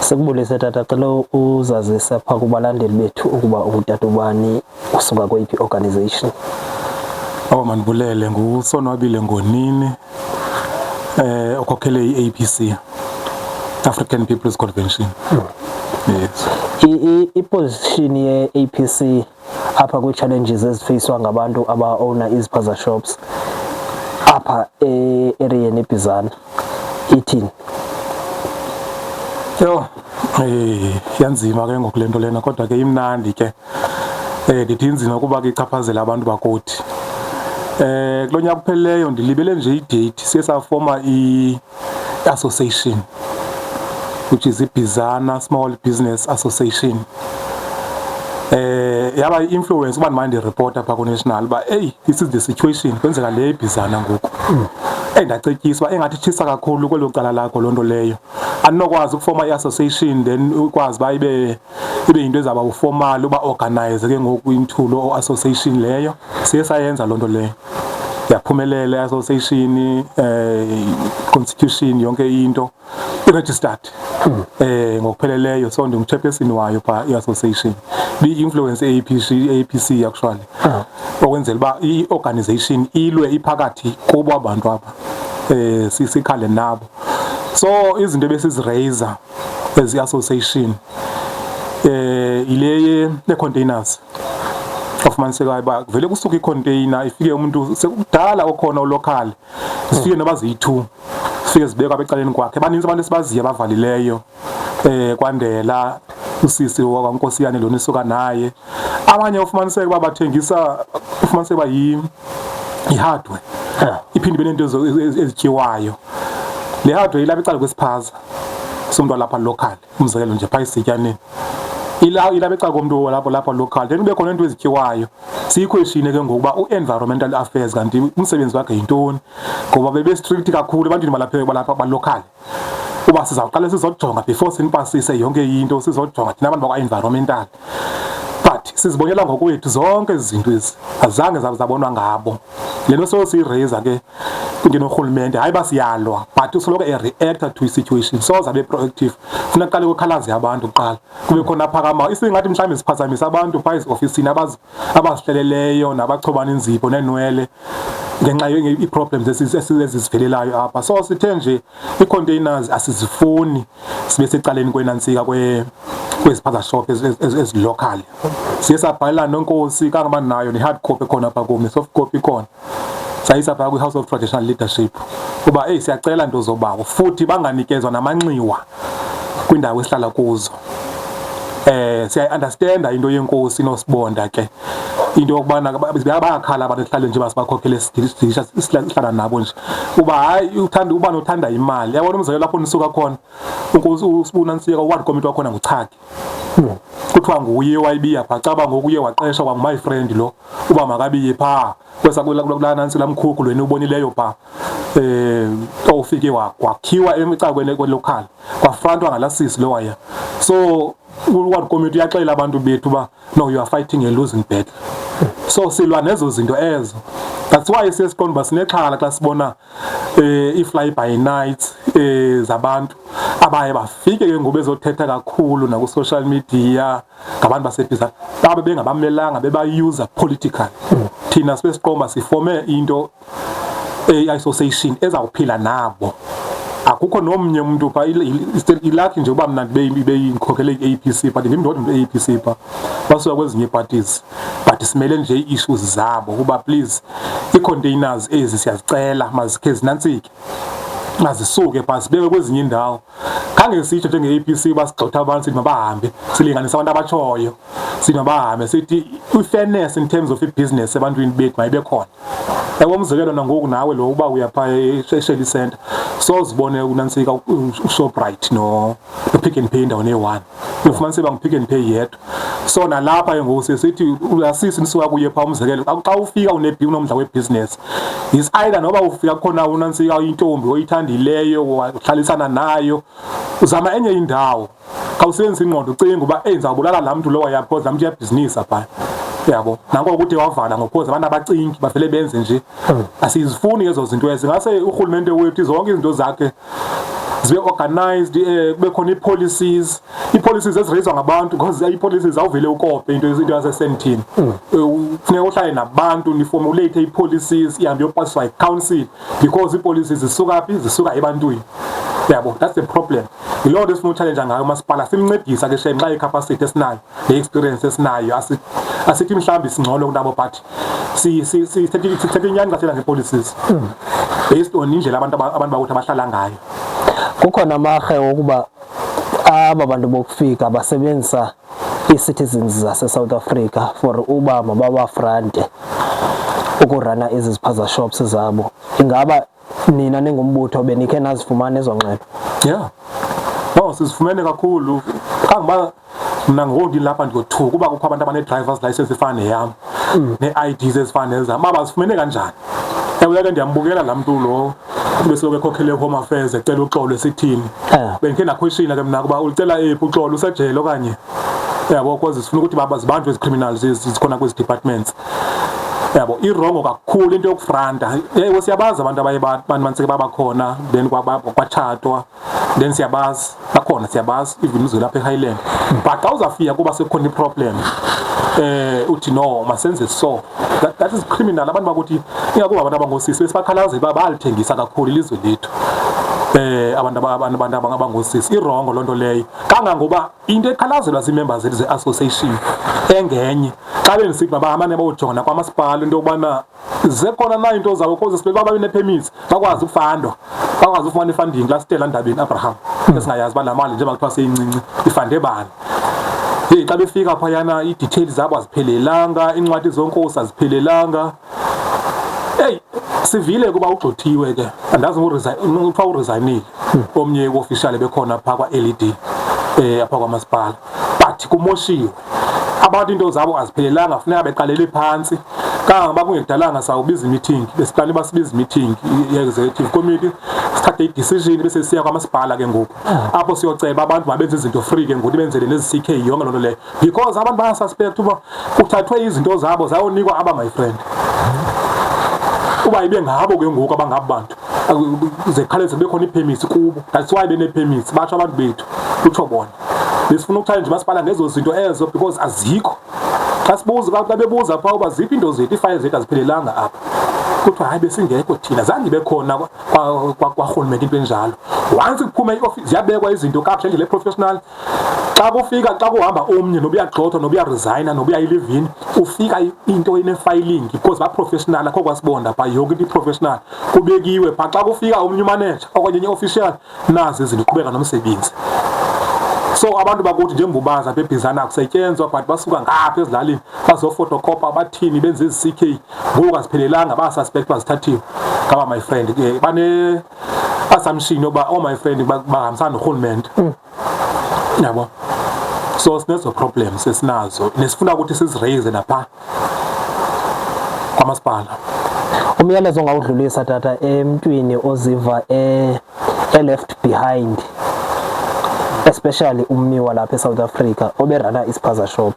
Sikubulise tata, cela uzazise apha kubalandeli bethu ukuba ungutata ubani, usuka kweyiphi organization. Oh, mandibulele. Ngusonwabile Ngonini, okhokhele i-APC, African People's Convention. Yes. I-position ye-APC apha kwi-challenges ezifeyiswa ngabantu aba-owna iziphaza shops apha e-areyeni eBhizana ithini? Yho, yanzima ke ngoku le nto lena, kodwa ke imnandi ke. Ndithi inzima kuba ke ichaphazela abantu bakuthi. Kulo nyaka uphelileyo, ndilibele nje i-date, siye safoma i-association, which is iBizana Small Business Association. Yaba i-influence uba ndimane ndiripota phaa ku-national uba, "Eyi, this is the situation, kwenzeka le eBhizana ngoku." Endacetyiswa uba engathi itshisa kakhulu kwelo cala lakho loo nto leyo. Andinokwazi ukufoma i-association, then ukwazi uba ibe yinto ezawuba u-formal, uba organize ke ngoku into loo association leyo. Siye sayenza loo nto leyo. Yaphumelela i-association, constitution, yonke into i-registered ngokupheleleyo, so ndingu-chairperson wayo phaa i-association. Bi-influence APC actually. Okwenzela uba i-organization ilwe iphakathi kubo abantu aba. Sikhale nabo. So izinto ebesizi-raise as i-association ile ye-containers. Ofumanisekayo uba kuvele kusuke i-container, ifike umuntu sekudala okhona u-local, zifike noba ziyi-2, zifike zibekwa apha ecaleni kwakhe. Banintsi abantu esibaziyo abavalileyo, kwandela usisi wakwaNkosiyane lona isuka naye. Abanye ufumaniseke uba bathengisa, ufumaniseke uba yi-hardware, iphinde ibe neento ezityiwayo. Le hardware ilapha ecala kwesiphaza somntu walapha local, umzekelo nje phaa esityaneni, ilapha ecala komntu walapha lapha local, then kube khona iinto ezityiwayo. Siyi-questione ke ngokuba u-environmental affairs kanti umsebenzi wakhe yintoni, ngoba bebe-strict kakhulu ebantwini balapha balapha ba-local, uba sizawuqala sizojonga before sinipasise yonke into, sizojonga thina abantu bakwa-environmental. But sizibonela ngokwethu zonke ezi zinto ezi azange zabonwa ngabo. Le nto solo siyi-raisa ke kwinto norhulumente, hayi uba siyalwa, but usoloko e-reacta to i-situation, soze abe proactive. Funeka kuqale kukhalaze abantu kuqala, kube khona aphakama. Isingathi mhlawumbi siphazamisa abantu phaa eziofisini abazihleleleyo nabachobana iinzipho neenwele ngenxa ii-problems ezizivelelayo apha. So sithe nje ii-containers asizifuni sibe secaleni kwenantsika kweziphaza shop ezi-local. Siye sabhalela nonkosi kangoba nayo ne-hard copy ekhona apha kum, ne-soft copy ikhona, sayisa phaa kwi-House of Traditional Leadership uba, eyi, siyacela nto zobawo, futhi banganikezwa namanxiwa kwiindawo esihlala kuzo. Siyayi-understanda into yenkosi nosibonda ke, into yokubana bayakhala abantu ekuhlaleni nje, basibakhokhele sihlala nabo nje, uba hayi, uthanda uba nothanda imali, yabona. Umzekelo, lapho nisuka khona unkosi uSibuna ward committee wakhona nguChaki, kuthiwa nguye wayibiya phaa, caba ngoku uye waqeshwa kwangu-my friend lo uba makabiye phaa kwesa kulaa nantsi laa mkhukhu lweni ubonileyo phaa, owufike kwakhiwa ecaleni kwe-local, kwafrantwa ngalaa sisi lo waya. So u-ward committee uyaxelela abantu bethu uba, "No, you are fighting a losing battle." So silwa nezo zinto ezo. That's why siye siqonda uba sinexhala xa sibona i-fly by night zabantu abaye bafike ke ngoku bezothetha kakhulu naku-social media ngabantu baseBhizana, babe bengabamelanga, beba-use politically. Thina sibe siqomba sifome into i-association ezawuphila nabo, akukho nomnye umuntu phaa. I-lucky nje uba mna beyindikhokele i-APC, but ndim ndodwa umntu e-APC phaa, basuka kwezinye ii-parties, but simele nje ii-issues zabo uba please, ii-containers ezi siyazicela mazikhe zinantsike, mazisuke phaa, zibekwe kwezinye iindawo. Khange sitsho njenge-APC uba sigxotha abantu, sithi mabahambe. Silinganisa abantu abatshoyo, sithi mabahambe, sithi i-fairness in terms of ibhizinesi ebantwini bethu mayibe khona, yabo. Umzekelo, nangoku nawe lo uba uya phaa eShelly Centre, sozibone unantsika uShoprite no-Pick n Pay endaweni eyi-one, uyofumaniseka uba ngu-Pick n Pay yedwa. So nalapha ke ngoku sithi asisi nisuka kuye phaa, umzekelo, xa ufika unomdla webhizinesi, is either noba ufika khona unantsika intombi oyithandileyo, uhlalisana nayo, uzama enye indawo, khawusebenzisa ingqondo, ucinga uba, eyi, ndizawubulala laa mntu lowa, because laa mntu uyabhizinisa phaa, yabo. Nanko kude wavala ngophoza, abantu abacingi, bavele benze nje. Asizifuni ezo zinto ezi. Ngase urhulumente wethu zonke izinto zakhe Zibe organized, kube khona ii-policies, ii-policies ezireyizwa ngabantu, because ii-policies awuvele ukope into yaseSandton. Funeka uhlale nabantu, ni-formulate ii-policies, ihambe iyopasiswa yi-council, because ii-policies zisuka phi? Zisuka ebantwini, yabo. That's the problem. Yiloo nto esifuna u-challenge ngayo umasipala, simncedisa ke shem xa i-capacity esinayo ne-experience esinayo. Asithi mhlawumbi singcono kunabo, but sithethe inyani xa ngee-policies based on indlela abantu bakuthi abahlala ngayo. Kukhona amarhe wokuba aba bantu bokufika basebenzisa ii-citizens zase-South Africa for uba mababa-fronte uku-runa ezi ziphaza shops zabo. Ingaba nina ningumbutho benikhe nazifumana ezo ngxelo? Yeah, no, sizifumene kakhulu, kangoba mna ngoku ndilapha ndiyothuka uba kukho abantu abanee-drivers license efana neyam, nee-IDs ezifana nezam, uba bazifumene kanjani. Ewe ke, ndiyambukela laa mntu lo besoloko ekhokhele Home Affairs ecela uxolo esithini. Bendikhe nda-questiona ke mna ukuba ulicela ephi uxolo, usejele okanye, yabo, because sifuna ukuthi zibanjwe ezi criminals zikhona kwezi departments, yabo. I-wrong kakhulu into yoku-fronta. Ewe, siyabazi abantu abaye bantsike babakhona, then kwatshatwa, then siyabazi bakhona, siyabazi even uzwe lapha eHighland, but xa uzafika kuba sekukhona i-problem, uthi no, masenze so, that is criminal. Abantu bakuthi, ingakumbi abantu abangosisi, besibakhalazela uba bayalithengisa kakhulu ilizwe lethu. Abantu abangosisi, i-wrong loo nto leyo, kangangoba into ekhalazelwa zii-members zethu ze-association engenye, xa bendisithi mabahamane bayojonga nakwamasipala into yokubana zekhona na iinto zabo, cause sibe babe nee-permits, bakwazi ukufandwa, bakwazi ufumana i-funding laa Stella Ndabeni Abraham, esingayazi uba laa mali njengoba kuthiwa seyincinci i-funde bani. Heyi, xa befika phayana ii-details zabo aziphelelanga, iincwadi zonkosi aziphelelanga. Eyi, sivile kuba ugxothiwe ke, andazi kuthiwa u-resignile omnye official bekhona phaa kwa-LED, apha kwamasipala, but kumoshiwe abantu, into zabo aziphelelanga, funeka beqalele phantsi. Kangangoba kungekudalanga sawubiza i-meeting, besiqale basibiza i-meeting ye-executive committee, sithathe i-decision bese siya kwamasipala ke ngoku, apho siyoceba abantu mabenze izinto free ke ngoku, benzele nezi-CK, yonke loo nto leyo, because abantu baya-suspect uba kuthathwe izinto zabo zayonikwa aba, my friend, uba ibe ngabo ke ngoku abangabo bantu zekhawuleze kube khona ii-permits kubo. That's why benee-permits, batsho abantu bethu, kutsho bona. Besifuna uku-challenge umasipala ngezo zinto ezo, because azikho. Xa sibuza, xa bebuza phaa uba ziphi iinto zethu, iifayile zethu aziphelelanga apha, kuthiwa hayi, besingekho thina, zange ibe khona kwarhulumente into enjalo. Once kuphume iofisi, ziyabekwa izinto kakuhle ngendlela e-professional. Xa kufika, xa kuhamba omnye, noba uyagxothwa, noba uya-resigna, noba uyayi-leavini, ufika into ine-filing, because ba-professional. Akho kwasibonda phaa, yonke into i-professional, kubekiwe phaa. Xa kufika omnye u-manager okanye enye official, nazi izinto, iqhubeka nomsebenzi. So abantu bakuthi njengobaza apha eBhizana akusetyenzwa, but basuka ngapha ezilalini bazofotokopa, bathini, benze ezi-CK, ngoku aziphelelanga, baya-suspect bazithathiwe ngaba, my friend. Ke bane assumption yoba oh, my friend, bahambisana norhulumente, yabo. So sinezo problems esinazo nesifuna ukuthi sizi-raise napha kwamasipala. Umyalezo ongawudlulisa, tata, emntwini oziva e-left behind, especially ummi walapha eSouth Africa obe-runa ispaza shop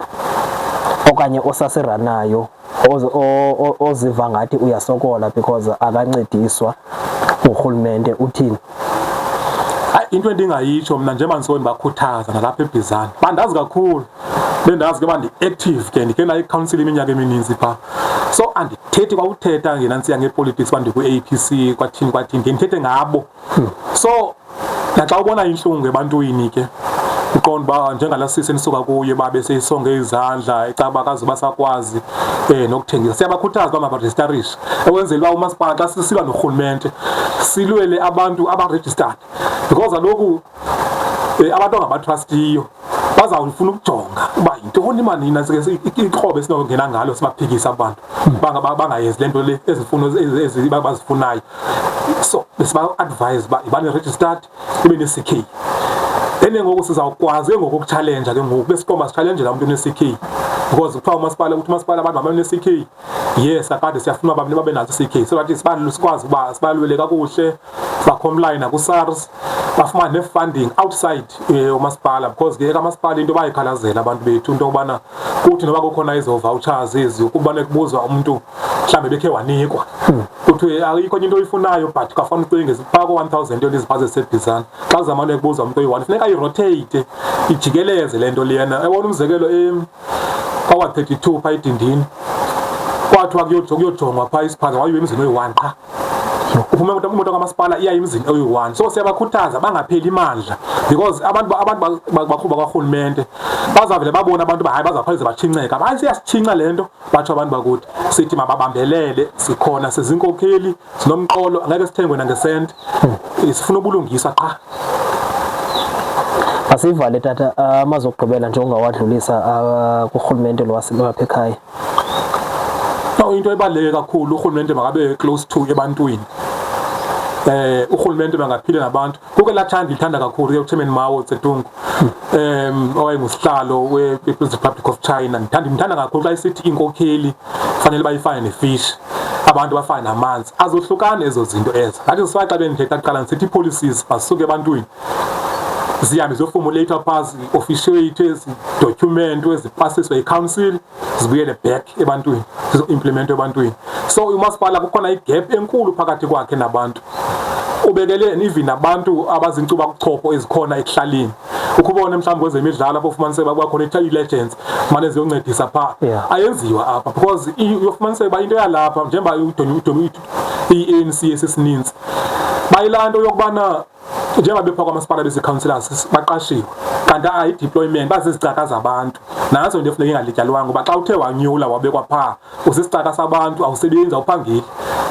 okanye osase-runayo, oziva ngathi uyasokola because akancediswa ngurhulumente, uthini? Hayi, into endingayitsho mna, njengoba ndisuke ndibakhuthaza nalapha eBhizana, bandazi kakhulu, bendazi ke uba ndi-active ke, ndikhe nayo i-council iminyaka emininzi phaa, so andithethi kwawuthetha ngenantsiya ngepolitics uba ndikwi-APC, kwathini kwathini, ndiye ndithethe ngabo. So naxa ubona intlungu ebantwini ke, uqonda uba njengalaa sisi endisuka kuye uba beseyisonge izandla, ecaba akaze basakwazi nokuthengisa, siyabakhuthaza uba mabarejistarishe, ekwenzela uba umasipala xa sisilwa norhulumente silwele abantu aba-registered, because kaloku abantu angaba-trustiyo bazawufuna ukujonga uba yintoni manina ikrobe esinokungena ngalo sibaphikisa abantu bangayenzi le nto le ezifuno ezi bazifunayo. So besiba-advise uba ibane registered, ibe ne-CK, then ke ngoku sizawukwazi ke ngoku uku-challenge ke ngoku, besiqomba si-challenge laa mntu une-CK, because kuthiwa umasipala, uthi umasipala abantu mabane-CK. Yes, akade siyafuna uba babe nazo i-CK, so that sikwazi uba sibalwele kakuhle, ba-comply naku-SARS, bafumane ne-funding outside umasipala, because ke kamasipala into bayikhalazela abantu bethu into yokubana kuthi noba kukhona ezo vouchers ezi, kubane kubuzwa umntu. Mhlawumbe bekhe wanikwa, kuthiwe ayikho enye into oyifunayo, but kafana ucinge phaa ko-1000 yonto iziphaze zisebhizana. Xa uzamane kubuza umntu oyi-one, funeka ayi-rotate, ijikeleze le nto lena. Yabona, umzekelo, kwawa-32 phaa edindini, kwathiwa kuyojongwa phaa isiphaza, wayiwe emzini oyi-one qha. Uphuma imoto kamasipala iya emzini oyi-one. So siyabakhuthaza bangapheli mandla, because abantu baqhuba kwarhulumente bazavele babone abantu, hayi, bazawukhawuleza batshinceka, hayi, siyasitshinca le nto, batsho abantu bakuthi. Sithi mababambelele, sikhona, sizinkokheli, sinomqolo, angeke sithengwe nangesenti, sifuna ubulungisa qha. Masivale, tata. Amazwi okugqibela nje ongawadlulisa kurhulumente lo walapha ekhaya? No, into ebaluleke kakhulu, urhulumente makabe close to ebantwini. Urhulumente bangaphila nabantu. Kuke lathanda lithanda kakhulu ke uChairman Mao Zedong, owayengusihlalo we-People's Republic of China. Ngithanda kakhulu xa isithi inkokheli fanele bayifane nefish, abantu bafane namanzi, azohlukana ezo zinto ezo. Ngathi sifaka xa bendithetha kuqala ndisithi ii-policies mazisuke ebantwini, zihambe ziyoformulate phaa, zi-officiate, zidocumentwe, zipasiswe yi-council, zibuyele back ebantwini, zizo-implementwa ebantwini. So umasipala kukhona igap enkulu phakathi kwakhe nabantu. Ubekele even nabantu abazinkcuba buchopho ezikhona ekuhlaleni, ukubona mhlawumbi kwezemidlalo apho ufumaniseka uba kuba khona ii-legends mane ziyoncedisa phaa. Ayenziwa apha because uyofumaniseka uba into yalapha, njengoba i-ANC esisininzi, bayilaa nto yokubana njengoba bepha kwamasipala bezi-councillors baqashiwe, kanti ayi-deployment, bazizicaka zabantu. Nantso into efuneka ingalityalwanga, ngoba xa uthe wanyula wabekwa phaa, usisicaka sabantu, awusebenzi, awuphangeli,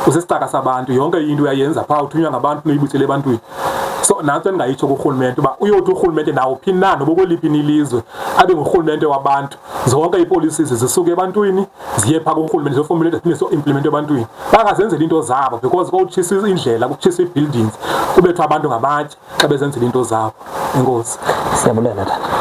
usisicaka sabantu. Yonke into uyayenza phaa, uthunywa ngabantu, noyibuyisele ebantwini. So nantso endingayitsho kurhulumente, uba uyothi urhulumente nawuphi na, noba kweliphi na ilizwe, abe ngurhulumente wabantu. Zonke ii-policies zisuke ebantwini, ziye phaa kurhulumente, ziyoformulate, ziphinde ziyo-implemente ebantwini. Bangazenzeli into zabo, because kowutshisa indlela, kutshisa ii-buildings, kubethwa abantu ngamatye xa bezenzela into zabo. Enkosi. Siyabulela, tata.